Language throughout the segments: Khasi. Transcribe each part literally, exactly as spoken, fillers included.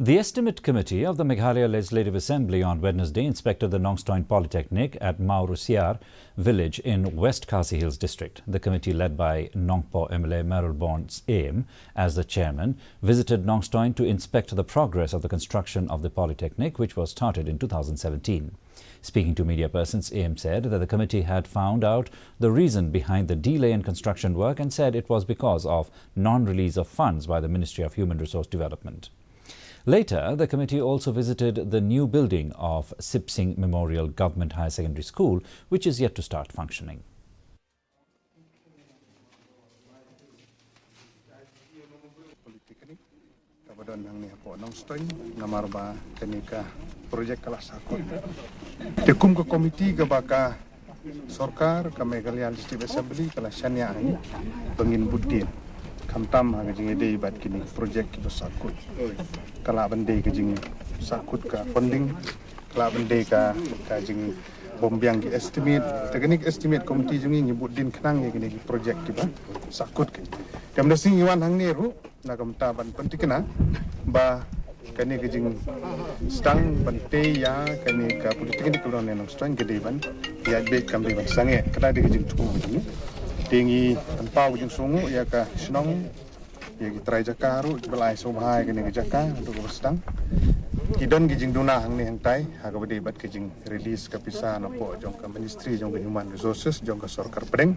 The Estimate Committee of the Meghalaya Legislative Assembly on Wednesday inspected the Nongstoin Polytechnic at Mawrysiar village in West Khasi Hills district. The committee, led by Nongpoh M L A Mayralborn Syiem as the chairman, visited Nongstoin to inspect the progress of the construction of the polytechnic, which was started in two thousand seventeen. Speaking to media persons, Syiem said that the committee had found out the reason behind the delay in construction work and said it was because of non-release of funds by the Ministry of Human Resource Development. Later, the committee also visited the new building of Sip Sing Memorial Government Higher Secondary School, which is yet to start functioning. Polytechnic kaba don hangne hapoh Nongstoin, namar ba kane ka projek ka la sahkut. Te kum ka komiti kaba ka sorkar, ka Meghalaya Legislative Assembly ka la shaniah hangne ba ngin bud dien, khamtam ha ka jingïadei bad kine ki projek kiba sahkut. Ka lah ban dei ka jingsahkut ka funding, ka lah ban dei ka, ka jingbym biang ki estimate. Te kane ka estimate committee jong ngi, ngi bud dien khnang ïa kine ki projek kiba sahkut ki. Te mynta sngi ngi wan hangne ruh na ka bynta ban pynthikna ba kane ka jingsdang ban tei ïa kane ka polytechnic kaba don hangne Nongstoin ka dei ban ïaid beit, kam dei ban sangeh. Kata dei ka jingthmu ka jong ngi. Te ngi pynpaw ka jingsngewnguh ïa ka shnong, ïa ki trai jaka ruh kiba la ai sngewbha ïa kane ka jaka haduh kaba sdang. Ki don ki jingduna hangne hangtai ha kaba dei bad ka jingrelease ka pisa napoh jong ka Ministry jong ka Human Resources jong ka sorkar pdeng.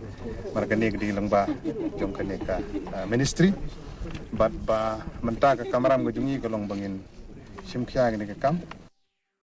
Namar kane ka dei lyngba jong kane ka, ah, ministry. Bad ba mynta ka kamram ka jong ngi ka long ba ngin shim khia kane ka kam.